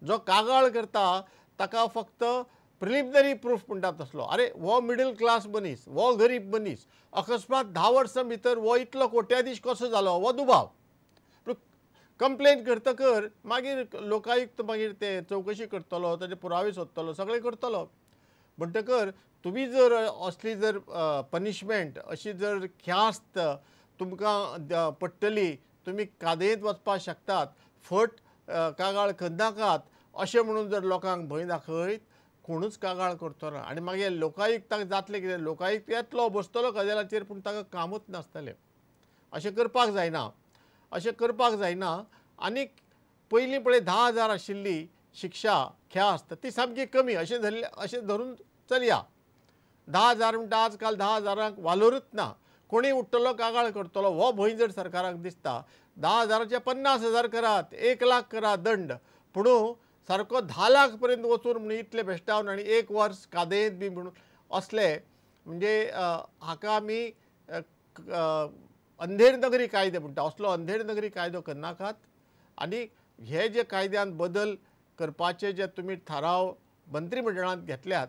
जो कागाळ करता ताका फक्त प्रिलिमिनरी प्रूफ म्हणटा तसलो. अरे हो मिडल क्लास मनीस, हो गरीब मनीस, अकस्मात 10 वर्सां भितर हो इतलो कोट्याधीश कसो जालो हो दुबाव. कंप्लेन करतकर मागीर लोकायुक्त मागीर ते चवकशी करतलो, ताजे पुरावे सोदतलो, सगळें करतलो. म्हणटकर तुमी जर असली जर पनिशमेंट अशी जर ख्यास्त तुमकां पडटली, तुमी कादयेंत वचपाक शकतात, फट कागाळ करनाकात अशें म्हणून जर लोकांक भंय दाखयत कोणूच कागाळ करचो ना. आनी मागीर लोकायुक्ताक जातलें कितें, लोकायुक्त येतलो बसतलो कदेलाचेर पूण ताका कामूच नासतलें. अशें करपाक जायना, अशें करपाक जायना. आनीक पयलीं पळय 10,000 आशिल्ली शिक्षा ख्यास्त ती सामकी कमी अशें धरले, अशें धरून चलया. 10,000 म्हणटा आज काल 10,000 वालोरूच ना. कोणी उठ्ठलो कागाळ करतलो हो भंय जर सरकाराक दिसता, 10,000 50,000 करात, 1 लाख करात दंड, पूण सारको 10 लाख पर्यंत वचून म्हणून इतले भेश्टावन आनी 1 वर्स कादयेंत बी म्हणून असले म्हणजे हाका आमी अंधेर नगरी कायदे म्हणटा, असलो अंधेर नगरी कायदो करनाकात. आनी हे जे कायद्यान बदल करपाचे जे तुमी थाराव मंत्रीमंडळांत घेतल्यात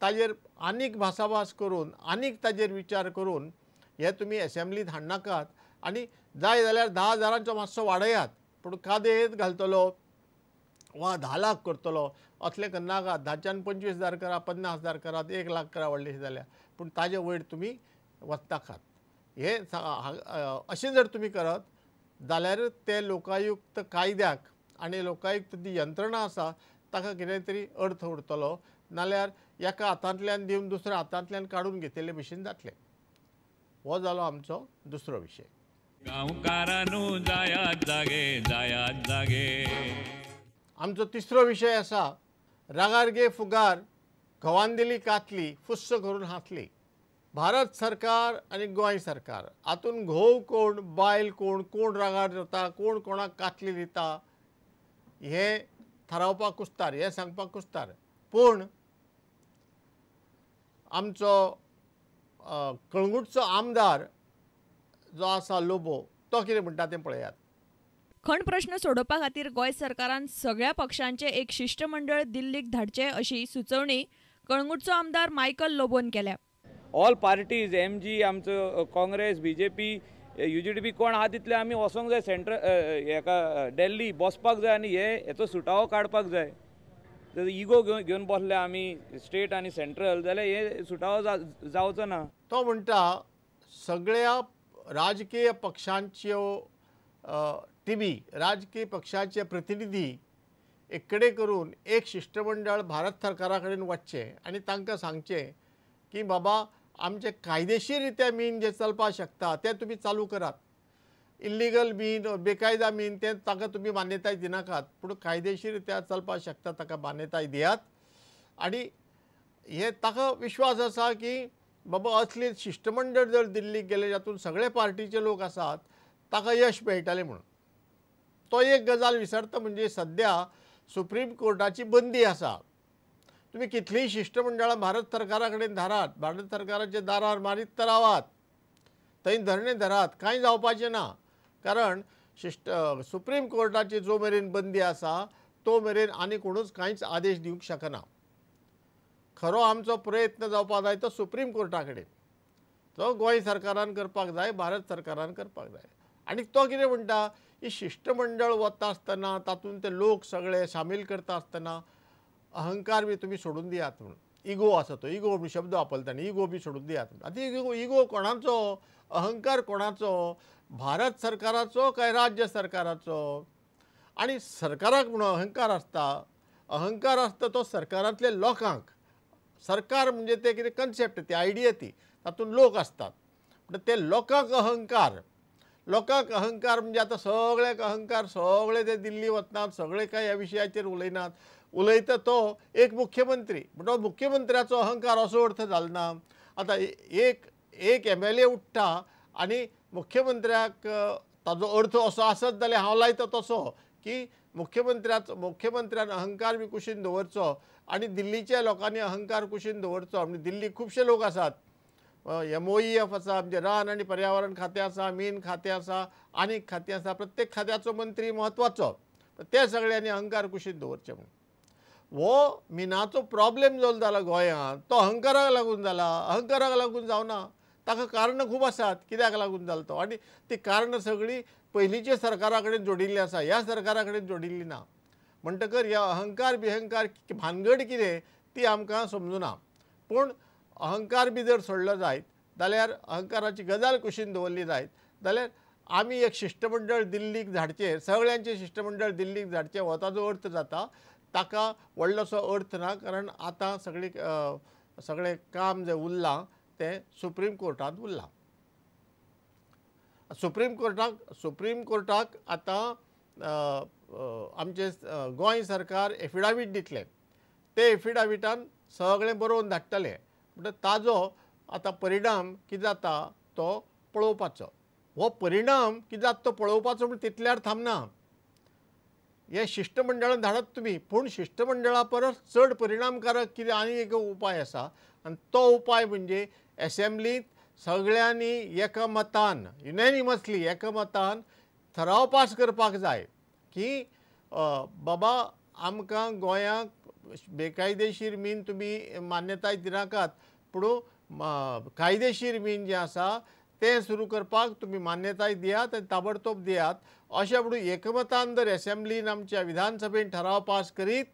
ताजेर आनीक भासाभास करून आनीक ताजेर विचार करून हे तुमी एसेंब्लीत हाडनाकात. आनी जाय जाल्यार 10,000 मातसो वाडयात, पूण कादयेंत घालतलो वा 10 लाख करतलो असलें करनाकात. 10च्यान 25,000 करा, 50,000 करात, 1 लाख करा व्हडलेशें जाल्यार, पूण ताजे वयर तुमी वचनाकात. हे अशें जर तुमी करत जाल्यार ते लोकायुक्त कायद्याक आनी लोकायुक्त जी यंत्रणा आसा ताका कितें तरी अर्थ उरतलो, नाल्यार एका हातांतल्यान दिवन दुसऱ्या हातांतल्यान काडून घेतिल्ले भशेन जातलें. हो जालो आमचो दुसरो विशय. गांवकारांनो जायात जागे, जायात जागे. आमचो तिसरो विशय आसा रागार गे फुगार, घोवान दिली कातली फुस्स करून हांसली. भारत सरकार आनी गोंय सरकार हातून घोव कोण बायल कोण, कोण रागार जाता, कोण कोणाक कातली दिता हें थारावपाक कुस्तार, हें सांगपाक कुस्तार. पूण आमचो कळंगूटचो आमदार जो आसा लोबो तो कितें म्हणटा तें पळयात. खण प्रश्न सोडोवपा खातीर गोंय सरकारान सगळ्या पक्षांचे एक शिष्टमंडळ दिल्लीक धाडचें अशी सुचोवणी कळंगूटचो आमदार मायकल लोबोन केल्या. ऑल पार्टीज, एम जी, आमचो काँग्रेस, बीजेपी, यूजीडीपी कोण आहा तितले आमी वचोंक जाय सेंट्रल हेका दिल्ली बसपाक जाय आनी हे हेचो सुटावो काडपाक जाय. जर इगो घेवन बसले आमी स्टेट आनी सेंट्रल जाल्यार हे सुटावो जावचो ना. तो म्हणटा सगळ्या राजकीय पक्षांच्यो टिमी, राजकीय पक्षाचे प्रतिनिधी एकडे करून एक शिष्टमंडळ भारत सरकारा कडेन वचचें आनी तांकां सांगचें की बाबा आमचे कायदेशीर रित्या मीन जे चलपाक शकता तें तुमी चालू करात. इल्लिगल मीन, बेकायदा मीन तें ताका तुमी मान्यताय दिनाकात, पूण कायदेशीर रित्या चलपाक शकता ताका मान्यताय दियात. आनी हे ताका विश्वास आसा की बाबा असली शिष्टमंडळ जर दिल्लीक गेले जातून सगळे पार्टीचे लोक आसात ताका यश मेळटलें म्हणून. तो एक गजाल विसरता म्हणजे सद्या सुप्रीम कोर्टाची बंदी आसा. तुमी कितलींय शिष्टमंडळां भारत सरकारा कडेन धारात, भारत सरकाराच्या दारार मारीत तर रावात, थंय धरणे धरात, कांय जावपाचें ना. कारण सुप्रीम कोर्टाची जो मेरेन बंदी आसा तो मेरेन आनी कोणूच कांयच आदेश दिवंक शकना. खरो आमचो प्रयत्न जावपाक जाय तो सुप्रीम कोर्टा कडेन, तो गोंय सरकारान करपाक जाय, भारत सरकारान करपाक जाय. आनी तो कितें म्हणटा, ही शिष्टमंडळ वता आसतना तातूंत ते लोक सगळे सामील करता आसतना अहंकार बी तुमी सोडून दियात म्हणून. इगो आसा तो, इगो बी शब्द वापरता आनी इगो बी सोडून दियात म्हणून. आतां इगो, इगो कोणाचो, अहंकार कोणाचो, भारत सरकाराचो काय राज्य सरकाराचो? आनी सरकाराक म्हणून अहंकार आसता, अहंकार आसता तो सरकारांतल्या लोकांक. सरकार म्हणजे ते कितें कन्सेप्ट, ती आयडिया, ती तातूंत लोक आसतात. म्हणटा ते लोकांक अहंकार, लोकांक अहंकार म्हणजे आतां सगळ्याक अहंकार, सगळे ते दिल्ली वचनात, सगळे काय ह्या विशयाचेर उलयनात, उलयता तो एक मुख्यमंत्री, म्हणटा मुख्यमंत्र्याचो अहंकार असो अर्थ जालो ना. आतां एक एक MLA उठ्ठा आनी मुख्यमंत्र्याक ताजो अर्थ असो आसत जाल्यार हांव लायता तसो की मुख्यमंत्र्यान अहंकार बी कुशीन दवरचो आनी दिल्लीच्या लोकांनी अहंकार कुशीन दवरचो. म्हणजे दिल्ली खुबशे लोक आसात, MOEF आसा, म्हणजे रान आनी पर्यावरण खातें आसा, मीन खातें आसा, आनीक खातें आसा, प्रत्येक खात्याचो मंत्री म्हत्वाचो. ते सगळ्यांनी अहंकार कुशीन दवरचे म्हणून. हो मिनाचो प्रॉब्लेम जो जाला गोंयांत तो अहंकाराक लागून जाला, अहंकाराक लागून जावना, ताका कारणां खूब आसात कित्याक लागून जालो तो, आनी ती कारणां सगळीं पयलींच्या सरकारा कडेन जोडिल्लीं आसा, ह्या सरकारा कडेन जोडिल्ली ना. म्हणटकर ह्या अहंकार बिहंकार भानगड कितें ती आमकां समजुना. पूण अहंकार बी जर सोडलो जायत जाल्यार, अहंकाराची गजाल कुशीन दवरली जायत जाल्यार आमी एक शिश्टमंडळ दिल्लीक धाडचें, सगळ्यांचें शिश्टमंडळ दिल्लीक धाडचें हो ताजो अर्थ जाता. ताका व्हडलोसो अर्थ ना, कारण आतां सगळी सगळें काम जें उरलां तें सुप्रीम कोर्टांत उरलां. सुप्रीम कोर्टाक आतां आमचें गोंय सरकार एफिडावीट दितलें, ते एफिडाविटान सगळें बरोवन धाडटलें. म्हणटा ताजो आतां परिणाम कितें जाता तो पळोवपाचो. हो परिणाम कितें जाता तो पळोवपाचो म्हण तितल्यार थांबना. हें शिश्टमंडळान धाडात तुमी, पूण शिश्टमंडळा परस चड परिणामकारक कितें आनी एक उपाय आसा, आनी तो उपाय म्हणजे एसेंब्लींत सगळ्यांनी एकमतान, युनॅनिमसली एकमतान ठराव पास करपाक जाय की बाबा आमकां गोंयांक बेकायदेशीर मीन तुमी मान्यताय दिनाकात, पूण कायदेशीर मीन जें आसा तें सुरू करपाक तुमी मान्यताय दियात आनी ताबडतोब दियात. अशें म्हणून एकमतान जर एसेंब्लीन आमच्या विधानसभेन ठराव पास करीत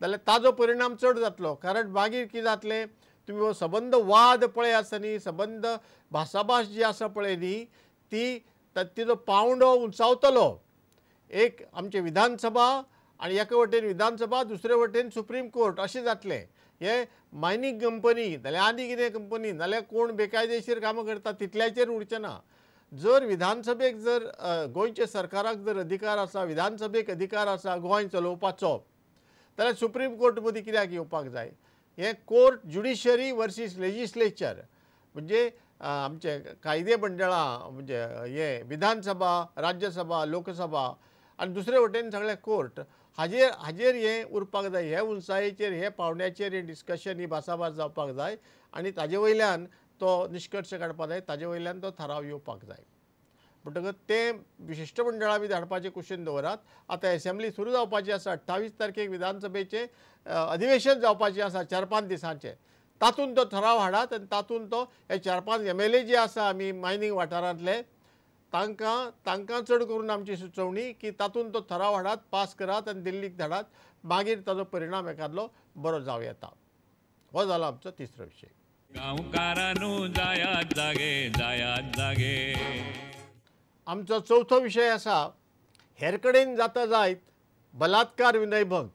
जाल्यार ताजो परिणाम चड जातलो. कारण मागीर कितें जातलें, तुमी हो सबंद वाद पळय आसा न्ही, सबंद भासाभास जी आसा पळय न्ही ती तिजो पावंडो उंचावतलो. एक आमचे विधानसभा आनी एका वटेन विधानसभा, दुसरे वटेन सुप्रीम कोर्ट अशें जातलें. हे मायनींग कंपनी नाल्यार आनी कितें कंपनी नाल्यार कोण बेकायदेशीर कामां करता तितल्याचेर उरचें ना. जर विधानसभेक जर गोंयच्या सरकाराक जर अधिकार आसा, विधानसभेक अधिकार आसा गोंय चलोवपाचो, जाल्यार सुप्रीम कोर्ट मदीं कित्याक येवपाक जाय? हें कोर्ट ज्युडिशरी वर्सीस लेजिस्लेचर म्हणजे आमचे कायदे मंडळां म्हणजे हे विधानसभा, राज्यसभा, लोकसभा आनी दुसरे वटेन सगळे कोर्ट, हाजेर हाजेर हें उरपाक जाय. हे उंचायेचेर, हे पावंड्याचेर हें डिस्कशन, ही भासाभास जावपाक जाय आनी ताजे वयल्यान तो निश्कर्श काडपाक जाय, ताजे वयल्यान तो थाराव येवपाक जाय. म्हणटकच तें शिश्टमंडळां बी धाडपाचें कुशीन दवरात. आतां एसेंब्ली सुरू जावपाची आसा, 28 तारखेक विधानसभेचें अधिवेशन जावपाचें आसा 4-5 दिसांचें, तातूंत तो थाराव हाडात आनी तातूंत तो हे 4-5 MLA जे आसा आमी मायनींग वाठारांतले तांकां तांकां चड करून आमची सुचोवणी की तातूंत तो थाराव हाडात, पास करात आनी दिल्लीक धाडात, मागीर ताजो परिणाम एकादलो बरो जावं येता. हो जालो आमचो तिसरो विशय. गांवकारानू जायात जागे, जायात जागे. आमचो चवथो विशय आसा हेर कडेन जाता जायत बलात्कार विनयभंग.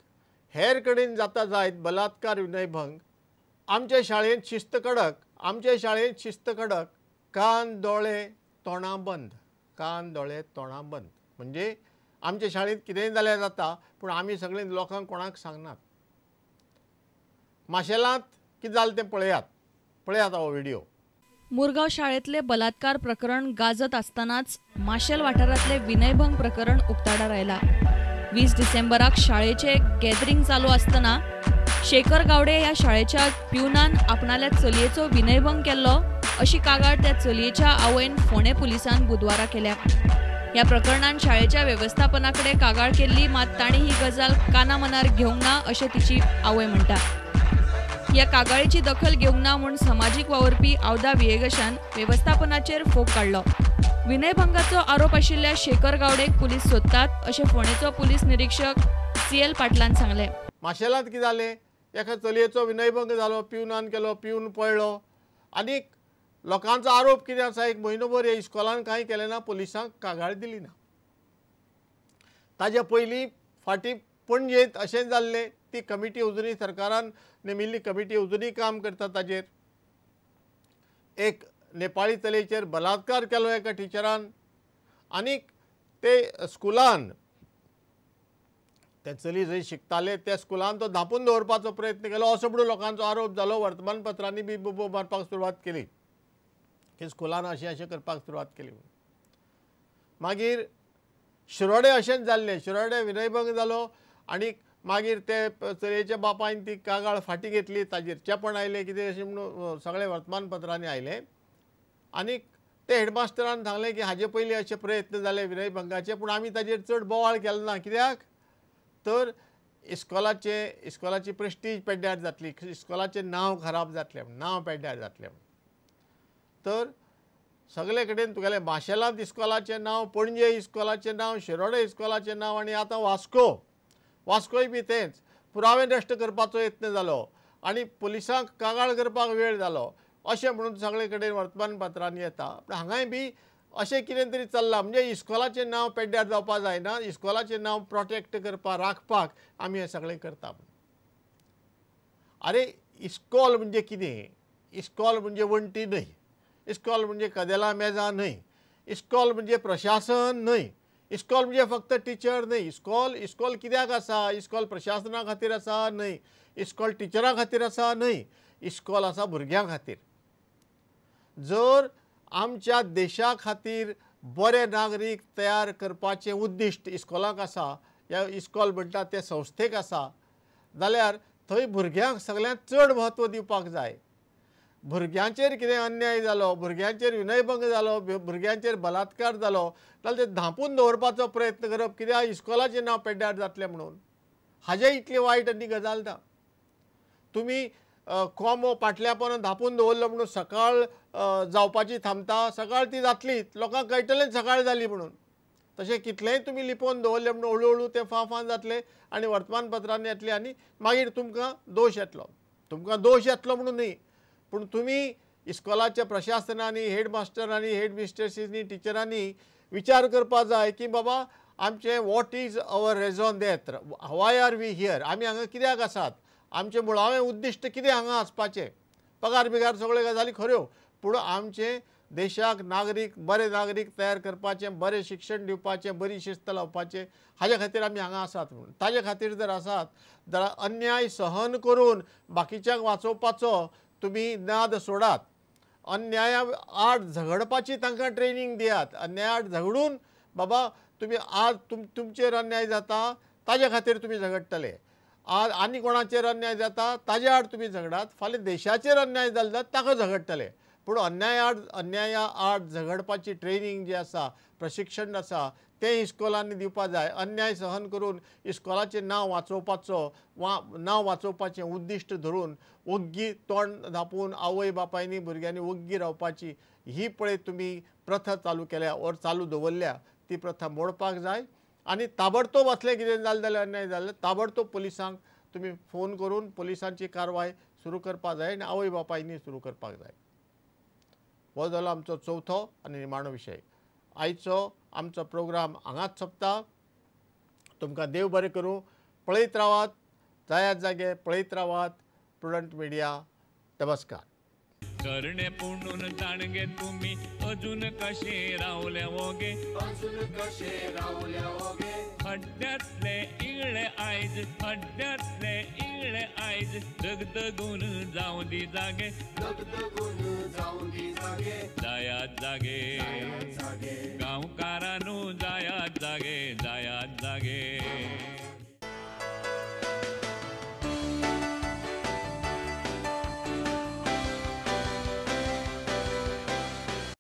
हेर कडेन जाता जायत बलात्कार विनयभंग. आमच्या शाळेंत शिस्त कडक, आमच्या शाळेंत शिस्त कडक, कान दोळे तोंडां बंद, कान दोळे तोंडां बंद. म्हणजे आमच्या शाळेंत कितेंय जाल्यार जाता, पूण आमी सगळे लोकांक कोणाक सांगनात. माशेलांत कितें जालें तें पळयात, पळयात हो व्हिडिओ. मुरगांव शाळेंतले बलात्कार प्रकरण गाजत आसतनाच माशेल वाठारांतले विनयभंग प्रकरण उक्ताडार आयला. 20 डिसेंबराक शाळेचे गॅदरिंग चालू आसतना शेखर गावडे ह्या शाळेच्या प्युनान आपणाल्या चलयेचो विनयभंग केल्लो अशी कागाळ त्या चलयेच्या आवयन फोंडें पुलिसान बुधवारा केल्या. ह्या प्रकरणान शाळेच्या वेवस्थापना कडेन कागाळ केल्ली, मात तांणी ही गजाल काना मनार घेवंक ना अशें तिची आवय म्हणटा. ह्या कागाळीची दखल घेवंक ना म्हूण समाजीक वावुरपी आवदा वियेगशान वेवस्थापनाचेर फोग काडलो. विनयभंगाचो आरोप आशिल्ल्या शेखर गावडेक पुलीस सोदतात अशें फोंडेचो पुलीस निरीक्षक CL पाटलान सांगलें. माशेलांत कितें जालें, एका चलयेचो विनयभंग जालो, प्युनान केलो, प्यून पळ्ळो आनी लोकांचो आरोप कितें आसा, एक म्हयनोभर ह्या इस्कॉलान कांय केलें ना, पुलिसांक कागाळ दिली ना. ताज्या पयलीं फाटीं पणजेंत अशें जाल्लें, ती कमिटी अजुनूय सरकारान नेमिल्ली कमिटी अजुनूय काम करता ताजेर. एक नेपाळी चलयेचेर बलात्कार केलो एका टिचरान आनी ते स्कुलान, ते चली जंय शिकताले त्या स्कुलान तो धांपून दवरपाचो प्रयत्न केलो असो म्हणून लोकांचो आरोप जालो. वर्तमानपत्रांनी बी बोबो मारपाक सुरवात केली की स्कुलान अशें अशें करपाक सुरवात केली. मागीर शिरोडे अशेंच जाल्लें, शिरोडे विनयभंग जालो आनी मागीर ते चलयेच्या बापायन ती कागाळ फाटीं घेतली, ताजेर चेपण आयलें कितें अशें म्हणून सगळें वर्तमानपत्रांनी आयलें. आनी ते हेडमास्टरान सांगलें की हाजे पयलीं अशे प्रयत्न जाले विनयभंगाचे, पूण आमी ताजेर चड बोवाळ केलो ना. कित्याक? तर इस्कॉलाचे इस्कॉलाची प्रेस्टीज पेड्ड्यार जातली, इस्कॉलाचें नांव खराब जातलें, नांव पेड्ड्यार जातलें। तर सगळे कडेन तुगेलें माशेलांत इस्कॉलाचें नांव, पणजे इस्कॉलाचें नांव, शिरोडे इस्कॉलाचें नांव आनी आतां वास्को, वास्कोय बी तेंच पुरावे नश्ट करपाचो यत्न जालो आनी पुलिसांक कागाळ करपाक वेळ जालो अशें म्हणून सगळे कडेन वर्तमानपत्रांनी येता। पूण हांगाय बी अशें कितें तरी चल्लां, म्हणजे इस्कॉलाचें नांव पेड्ड्यार जावपाक जायना, इस्कॉलाचें नांव प्रोटेक्ट करपाक राखपाक आमी हें सगळें करता। आरे इस्कॉल म्हणजे कितें? इस्कॉल म्हणजे वण्टी न्हय, इस्कॉल म्हणजे कदेलां मेजां न्हय, इस्कॉल म्हणजे प्रशासन न्हय, इस्कॉल म्हणजे फक्त टिचर न्हय। इस्कॉल इस्कॉल कित्याक आसा? इस्कॉल प्रशासना खातीर आसा न्हय, इस्कॉल टिचरां खातीर आसा न्हय, इस्कॉल आसा भुरग्यां खातीर। जर आमच्या देशा खातीर बरे नागरीक तयार करपाचें उद्दिश्ट इस्कॉलाक आसा, ह्या इस्कॉल म्हणटा ते संस्थेक आसा, जाल्यार थंय भुरग्यांक सगळ्यांत चड म्हत्व दिवपाक जाय। भुरग्यांचेर कितें अन्याय जालो, भुरग्यांचेर विनयभंग जालो, भुरग्यांचेर बलात्कार जालो जाल्यार ते धांपून दवरपाचो प्रयत्न करप कित्याक इस्कॉलाचें नांव पेड्ड्यार जातलें म्हणून, हाजे इतली वायट आनी गजाल ना। तुमी कोंबो पाटल्यापणान धांपून दवरलो म्हणून सकाळ जावपाची थांबता, सकाळ ती जातलीच, लोकांक कळटलें सकाळ जाली म्हणून। तशें कितलेंय तुमी लिपोवन दवरलें म्हणून हळू हळू तें फां फां जातलें आनी वर्तमानपत्रांनी येतलें आनी मागीर तुमकां दोश येतलो। तुमकां दोश येतलो म्हणून न्ही, पूण तुमी इस्कॉलाच्या प्रशासनांनी, हेडमास्टरांनी, हेड मिस्ट्रेसींनी, टिचरांनी विचार करपाक जाय की बाबा आमचें what is our raison d'etre, why are we here, आमी हांगा कित्याक आसात, आमचें मुळावें उद्दिश्ट कितें हांगा आसपाचें। पगार बिगार सगळ्यो गजाली खऱ्यो, पूण आमचें देशाक नागरीक बरे नागरीक तयार करपाचें, बरें शिक्षण दिवपाचें, बरी शिस्त लावपाचें, हाजे खातीर आमी हांगा आसात म्हणून। ताजे खातीर जर आसात जाल्यार अन्याय सहन करून बाकीच्यांक वाचोवपाचो तुमी नाद सोडात, अन्याया आड झगडपाची तांकां ट्रेनींग दियात। अन्याया आड झगडून बाबा तुमी आज तुमचेर अन्याय जाता ताजे खातीर तुमी झगडटले, आज आनी कोणाचेर अन्याय जाता ताजे आड तुमी झगडात, फाल्यां देशाचेर अन्याय जालो जाल्यार ताका झगडटले। पूण अन्याया आड झगडपाची ट्रेनींग जी आसा, प्रशिक्षण आसा, तें इस्कॉलांनी दिवपाक जाय। अन्याय सहन करून इस्कॉलाचें नांव वाचोवपाचो वा नांव वाचोवपाचें उद्दिश्ट धरून ओग्गी तोंड धांपून आवय बापायनी भुरग्यांनी ओग्गी रावपाची ही पळय तुमी प्रथा चालू केल्या ओर चालू दवरल्या, ती प्रथा मोडपाक जाय। आनी ताबडतोब असलें कितें जालें जाल्यार अन्याय जालें ताबडतोब पुलिसांक तुमी फोन करून पुलिसांची कारवाय सुरू करपाक जाय आनी आवय बापायनी सुरू करपाक जाय। हो जालो आमचो चवथो आनी निमाणो विशय। आयचो आमचो प्रोग्राम हांगाच सोंपता। तुमकां देव बरें करूं। पळयत रावात, जायात जागे पळयत रावात प्रुडंट मिडिया। नमस्कार। करणे पुणून जाणगे तुम्ही अजून कशे रावले ओगे, अजून कशे रावले ओगे, खड्ड्यातले इगळे आयज, खड्ड्यातले इगळे आयज, दगदगून जावं दी जागे, दगदगून जावं दी जागे, जायात जागे गांवकारानू, जायात जागे, जायात जागे।